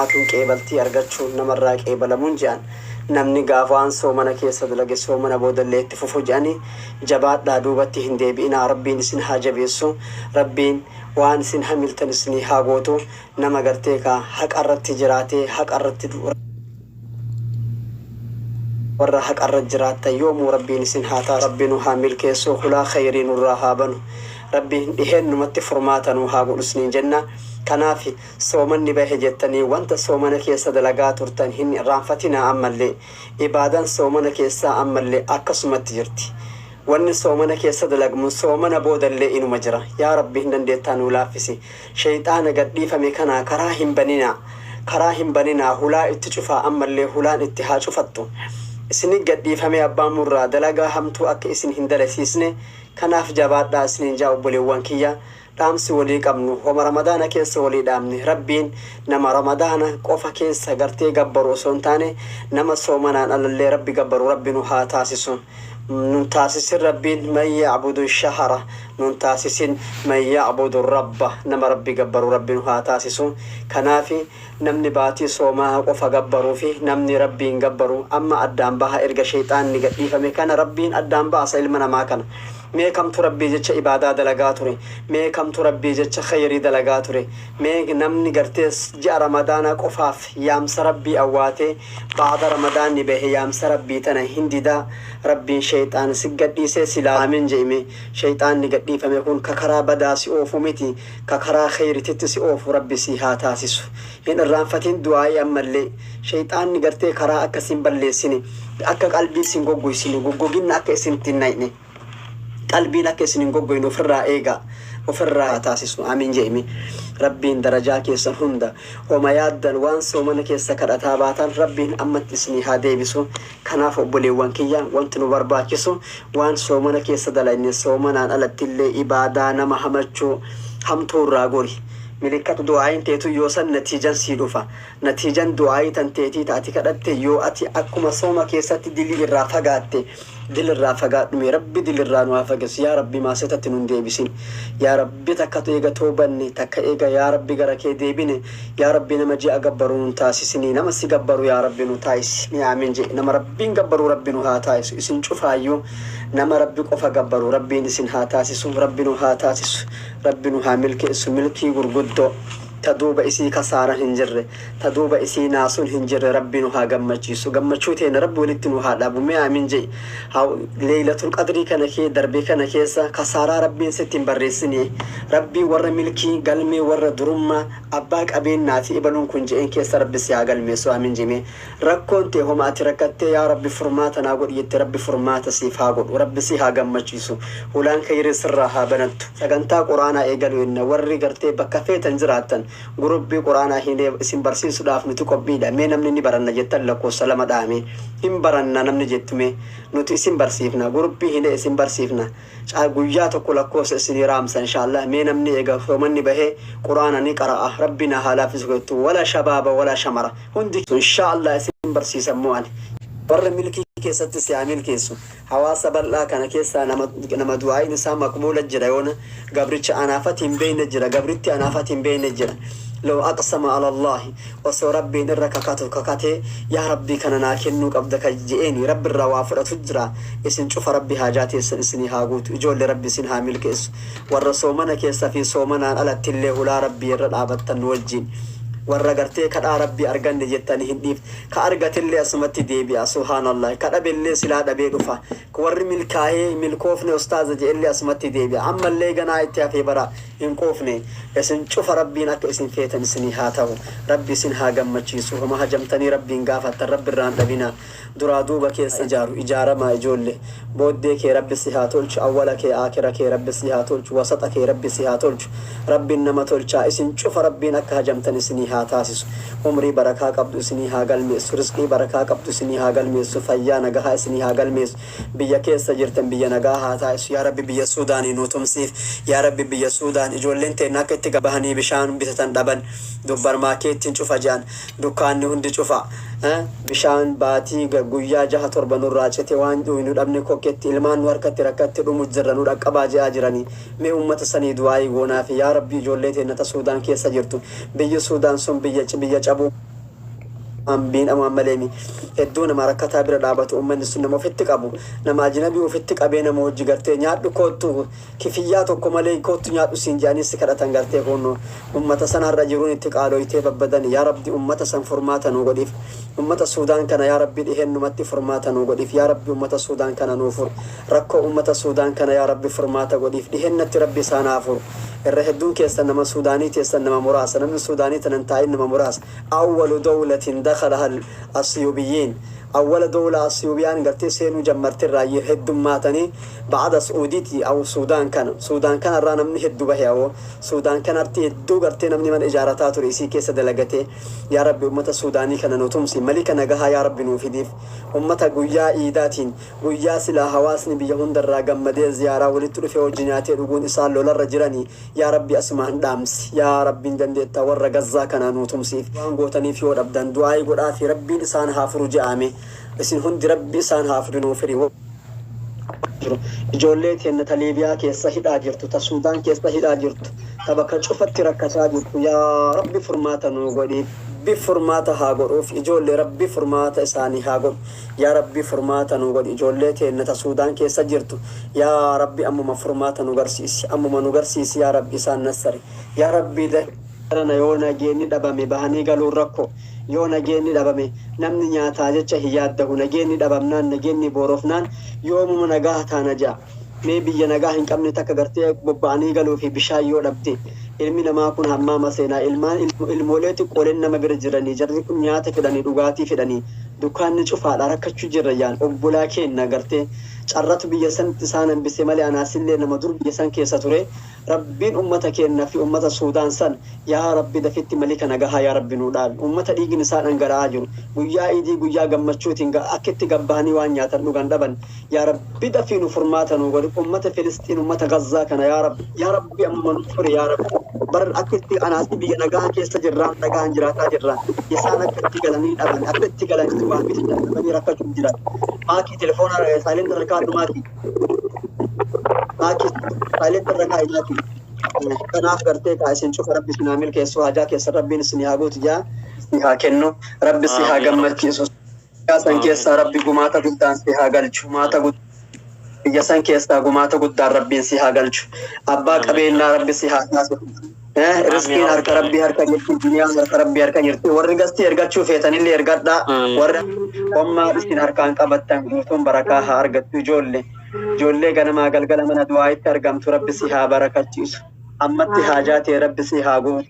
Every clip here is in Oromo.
Soomanaa tun qeebaltii argachuun namarraa qeebalamuun je'an. Namni gaaf waan soomana keessa dalage soomana boodallee itti fufu je'ani. Jabaadhaa duubatti hin deebi'inaa Rabbiin isin haa jabeessu. Rabbiin waan isin hamiltan isinii haa gootu. Nama gartee ka haqa irratti jiraatee haqa irratti du'u warra haqa irra jiraattan yoomuu Rabbiin isin haa taasisu. Rabbi nu haa milkeessu hulaa kheyrii nurraa haa banu. Rabbiin dhiheennumatti furmaata nuu haa godhu isiniin jenna. Kanaaf Soomanni bahe jettanii wanta soomana keessa dalagaa turtan hin irraanfatinaa ammallee ibaadan soomana keessaa ammallee akkasumatti jirti. Wanni soomana keessa dalagmu soomana boodallee inuma jira. Yaa Rabbi hin dandeettaa nuu laaffisi. Sheyxaana gad dhiifame kana karaa hin baninaa. Karaa hin baninaa hulaa itti cufaa ammallee hulaan itti haa cufattu. Isini gad dhiifamee abbaan murraa dalagaa hamtuu akka isin hin dalasiisne kanaaf jabaadhaa isiniin jaa obboleewwan kiyya. Dhaamsi walii qabnu homa ramadaana keessa walii dhaamne Rabbiin nama ramadaana qofa keessa gartee gabbaru osoo hin taane nama soomanaan alallee Rabbi gabbaru Rabbi nu haa taasisu. Nun taasisin Rabbiin man ya'budu shahara nun taasisin man ya'budu rabba nama Rabbi gabbaru Rabbi nu haa taasisu. Kanaafi namni baatii soomaa qofa gabbaruu fi namni Rabbiin gabbaru amma addaan baha erga sheyxaanni gadhiifame kana Rabbiin addaan baasa ilma namaa kana. Mee kamtu Rabbii jecha ibaadaa dalagaa ture? Mee kamtu Rabbii jecha kheyrii dalagaa ture? Mee namni gartee ji'a Ramadaanaa qofaaf yaamsa Rabbii awwaatee ba'da Ramadaanni bahe yaamsa Rabbii tana hin didaa? Rabbiin sheyxaana si gadhiisee silaa aamin je'i mee. Sheyxaanni gadhiifame kun ka karaa badaa si oofu miti ka karaa kheyrititti si oofu Rabbi sii haa taasisu. Hin irraanfatin du'aa'ii ammallee. Sheyxaanni gartee karaa akka sin balleessine, akka qalbii sin goggoysine, goggoginna akka isinitti hin nayne. Qalbiin akka isin hin goggoyne ofirraa eegaa. Ofirraa haa taasisu. Aamiin je'i mee. Rabbiin darajaa keessan hunda homa yaaddan waan soomana keessa kadhataa baatan Rabbiin ammatti isinii haa deebisu. Kanaaf obboleewwan kiyya wanti nu barbaachisu waan soomana keessa dalayne soomanaan alattillee ibaadaa nama hamachuu hamtuu irraa gori. Milikkatu du'aa'iin teetu yoo san natiijan sii dhufa. Natiijan du'aa'ii tanteetii ta ati kadhatte yoo ati akkuma sooma keessatti dilii irraa fagaatte dil irraa fagaadhu mee rabbi dil irraa nu haa fagessu yaa rabbi maasiyatatti nun deebisin yaa rabbi takkatu eega toobanne takka eega yaa rabbi gara kee deebine yaa rabbi nama ji'a gabbaru nun taasisinii nama si gabbaru yaa rabbi nu taasisi mee aamin je'i nama rabbiin gabbaru rabbi nu haa taasisu isin cufaayyuu nama rabbi qofa gabbaru rabbiin isin haa taasisu rabbi nu haa taasisu rabbi nu haa milkeessu milkii gurguddoo ta duuba isii kasaaran hin jirre ta duuba isii naasun hin jirre rabbi nu haa gammachiisu gammachuu teenna rabbi walitti nu haa dhaabu mee aamin je'i haa leeylatul qadrii kana kee darbe kana keessa kasaaraa rabbiin sitti hin barreessinii rabbiin warra milkii galmee warra durummaa abbaa qabeennaati ebaluun kun je'een keessa rabbi si haa galmeessu aamin je'i mee Rakkoon tee homa ati rakkattee yaa rabbi furmaata naa godhi jette rabbi furmaata siif haa godhu rabbi si haa gammachiisu hulaan keyrii sirraa haa banattu sagantaa quraanaa eegalu enna warri gartee bakka feetan jiraattan gurubbii quraanaa hiinee isin barsiisudhaaf nuti qophiidha mee namni ni baranna jettan lakkoofsa 2 dhaha mee hin baranna namni jettu mee nuti isin barsiifna gurubbii hiinee isin barsiifna Caa guyyaa tokko lakkoofsa isinii raamsa inshallah mee namni eega soomanni bahee qur'aana ni qara'a rabbi naa haa laaffisu jettu wala shabaaba wala shamara hundi inshallah isin barsiisa immoo ani. Warra milkii keessatti si haa milkeessu. Hawaasa bal'aa kana keessaa nama nama du'aa'iin isaa maqbuula jira yoona gabricha anaaf ati hin beeyne jira gabritti anaaf ati hin beeyne jira. Law aqsama ala Allaahi osoo Rabbiin irra kakatu kakatee yaa Rabbii kana naa kennuu qabda ka je'eeni Rabbirraa waa fudhatu jira isin cufa Rabbi haajaa teessan isinii haa guutu ijoolle Rabbi isin haa milkeessu warra soomana keessa fi soomanaan alattillee hulaa Rabbii irra dhaabattan nu wajjiin warra gartee kadhaa Rabbii arganne jettani hin dhiifne ka argatellee asumatti deebi'a subhaanallahi ka dhabellee silaa dhabee dhufa warri milkaahee milkoofne ustaaza je'ellee asumatti deebi'a ammallee ganaa itti hafee bara hin quufne isin cufa Rabbiin akka isin feetan isinii haa tahu Rabbi isin haa gammachiisu homa hajamtanii Rabbiin gaafattan Rabbi irraa hin dhabinaa duraa duuba keessa ijaaru ijaaramaa ijoolle booddee kee Rabbi si haa tolchu awwala kee aakira kee Rabbi si haa tolchu wasaxa kee Rabbi si haa tolchu Rabbiin nama tolchaa isin cufa Rabbiin akka hajamtan isinii haa taasisu umrii barakaa qabdu isinii haa galmeessu rizqii barakaa qabdu isinii haa galmeessu fayyaa nagahaa isinii haa galmeessu Biyya keessa jirtan biyya nagaa haa taasisu yaa rabbi biyya suudaanii nuu tumsiif yaa rabbi biyya suudaan ijoolleen teenna akka itti bahanii bishaan bitatan dhaban dubbarmaakeettiin cufa je'an dukkaanni hundi cufa bishaan baatii guyyaa jaha torba nurraa cite waan dhuynu dhabne kokketti ilmaan nu harkatti rakkatti dhumu jirra nu dhaqqabaa je'aa jiranii mee ummata sanii du'aa'ii goonaafi yaa rabbi ijoollee teenna ta suudaan keessa jirtu biyyi suudaan sun biyya biyya cabuu. Miidhamaan maleemi hedduu nama rakkataa bira dhaabatu. Ummanni sun nama ofitti qabu, nama ajnabii ofitti qabee, nama hojii gartee nyaadhu koottu, kifiyyaa tokko malee koottu nyaadhu siin jedhanii si kadhatan. Gartee kun ummata san har'a jiruun itti qaaloytee babbadan. Yaa Rabbi, ummata san furmaata nuu godhiif. Ummata Suudaan kana, yaa Rabbi, dhihennumatti furmaata nuu godhiif. Yaa Rabbi, ummata Suudaan kana nuu fur. Rakkoo ummata Suudaan kana, yaa Rabbi, furmaata godhiif. Dhihennatti Rabbi isaan haa furu. Irra hedduun keessan nama Suudaanii teessan, nama muraasa namni Suudaanii tanan taa'in, nama muraasa. أول دولة دخلها الأثيوبيين، أول دولة أثيوبيان gartee seenuu jammartirraa heddummaatanii ba'ada Suudiiti aw Suudaan kana. Suudaan kana irraa namni hedduu bahe. Awoo Suudaan kanatti hedduu gartee namni mana ijaarataa ture, isii keessa dalagatee. Yaa Rabbi, ummata Suudaanii kana nu tumsi. Malika nagahaa, yaa Rabbi, nuu fidiif. Ummata guyyaa iidaatiin, guyyaa silaa hawaasni biyya hundarraa gammadee ziyaaraa walitti dhufee hojii nyaatee dhuguun isaan lolarra jiranii, yaa Rabbi, asumaan dhaamsi. Yaa Rabbiin dandeettaa, warra Gazzaa kanaa nuu tumsiif. Waan gootaniif yoo dhabdan du'aa'ii godhaa fi Rabbiin isaan haa furu je'ame. Isin hundi Rabbi isaan haa fidu, nuu firi jiru. Ijoollee teenna ta Liibiyaa keessa hidhaa jirtu, ta Suudaan keessa hidhaa jirtu, ta bakka cufatti rakkataa jirtu, yaa Rabbi, furmaata nuu godhiif. Rabbi furmaata haa godhuuf. Ijoollee Rabbi furmaata isaanii haa godhu. Yaa Rabbi, furmaata nuu godhi. Ijoollee teenna ta Suudaan keessa jirtu, yaa Rabbi, ammuma furmaata nu garsiisi, ammuma nu garsiisi. Yaa Rabbi, isaan nassari. Yaa Rabbi, darana yoo nageenni dhabame bahanii galuun rakkoo. Yoo nageenni dhabame namni nyaataa jecha hin yaaddahu. Nageenni dhabamnaan, nageenni boorofnaan, yoomuma nagaa taana ja'a. Mee biyya nagaa hin qabne takka gartee bobba'anii galuu fi bishaan yoo dhabde, ilmi namaa kun hammaama seenaa. Ilmaan ilmoolee xiqqooleen nama bira jiranii, jarri kun nyaata fedhanii, dhugaatii fedhanii, dukkaanni cufaadha, rakkachuu jirra. Yaan obbolaa keenna, gartee carratu biyya sanitti isaan hambise malee anaasillee nama dur biyya san keessa ture. Rabbiin ummata keenna fi ummata Suudaan san, yaa Rabbi, dafitti malika nagahaa, yaa Rabbi, nuu dhaabi. Ummata dhiigni isaa dhangala'aa jiru, guyyaa iidii, guyyaa gammachuutiin akkitti gabbahanii waan nyaatan dhugan dhaban, yaa Rabbi, dafii nu furmaata nuu godhi. Ummata Filisxiin, ummata Gazzaa kana, yaa Rabbi, yaa Rabbi, ammuma nu furi. Yaa Rabbi, bar akkitti anaasi biyya nagaa keessa jirraan, nagaan jiraataa jirraan, isaan akka itti galanii dhaban, akka itti galanii waan bitatan dhabanii rakkachuu jiran. Maakii, telefoona silent irra kaadhu. Maakii, maakii, silent irra kaa'i, maakii. Kanaaf gartee kaa isin cufa Rabbi isin haa milkeessu, hajaa keessan Rabbiin isin haa guutu, jaa si haa kennu, Rabbi si haa gammachiisu. San keessaa Rabbi gumaata guddaan si haa galchu. Gumaata guddaa biyya san keessaa gumaata guddaan Rabbiin si haa galchu. Abbaa qabeenyaa Rabbi si haa taasisu. Riskiin harka Rabbii harka jirti, duniyaan harka Rabbii harka jirti. Warri gastii ergachuu feetanillee ergadhaa. Warri hommaa isin harkaan qabattan guutuun barakaa haa argattu. Ijoollee. Ijoollee ganamaa galgala mana du'aa'itti argamtu Rabbi si haa barakachiisu. Ammatti haajaa ta'e Rabbi si haa guutu.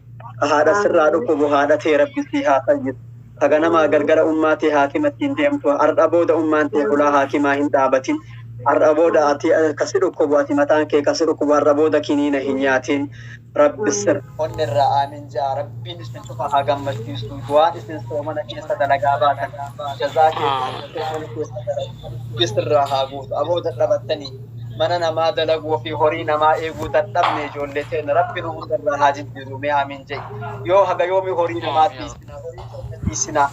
Haadha sirraa dhukkubu, haadha ta'e Rabbi si haa fayyisu. Ka ganamaa galgala ummaa ta'e haakimatti hin deemtu. Har'a booda ummaan ta'e hulaa haakimaa hin dhaabatin. Har'a booda ati kasi dhukkubu, ati mataan kee kasi dhukkubu, har'a booda kiniina hin nyaatin. Rabbi sir. Onni irraa aamin ja'a. Rabbiin isin cufa haa gammachiisu. Waan isin soomana keessa dalagaa baatan jazaa keessa keessa dalagaa sirraa haa guutu. Aboo dadhabattanii mana namaa dalaguu fi horii namaa eeguu dadhabne. Ijoollee teenya Rabbi nu hundarraa haa jijjiiru. Mee aamin jedhi. Yoo haga yoomi horii namaa tiisina, horii keenya tiisina?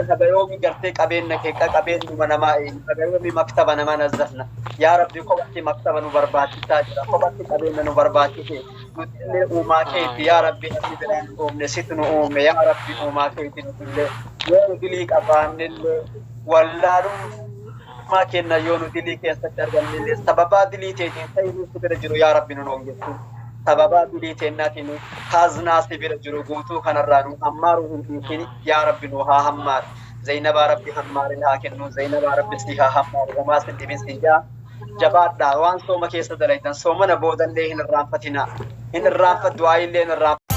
Haga yoomi gartee qabeenya kee qabeenyuma namaa eegna? Haga yoomi maktaba nama nazzafna? Yaa Rabbi, kophatti maktaba nu barbaachisaa jira, kophatti qabeenya nu barbaachise. Nuti illee uumaa keeti, yaa Rabbi. Namni biraan nu uumne, situ nu uume. Yaa Rabbi, uumaa keeti. Nuti illee yoo nu dilii qabaannellee, wallaalummaa kenna, yoo nu dilii keessatti argannellee, sababaa dilii teetiin ta'inuu si bira jiru, yaa Rabbi, nu hongessu. Sababaa dilii teennaatiin kaaznaa si bira jiru guutuu kanarraa nu hammaaruu hin dhiisin. Yaa Rabbi, nu haa hammaaru. Zainabaa Rabbi hammaarin haa kennu. Zainabaa, Rabbi si haa hammaaru. Homaa sin dhibin sin jaa. Jabaadhaa. Waan sooma keessa dalaytan soomana boodallee hin irraanfatinaa, hin irraanfat, du'aa illee hin irraanfatinaa.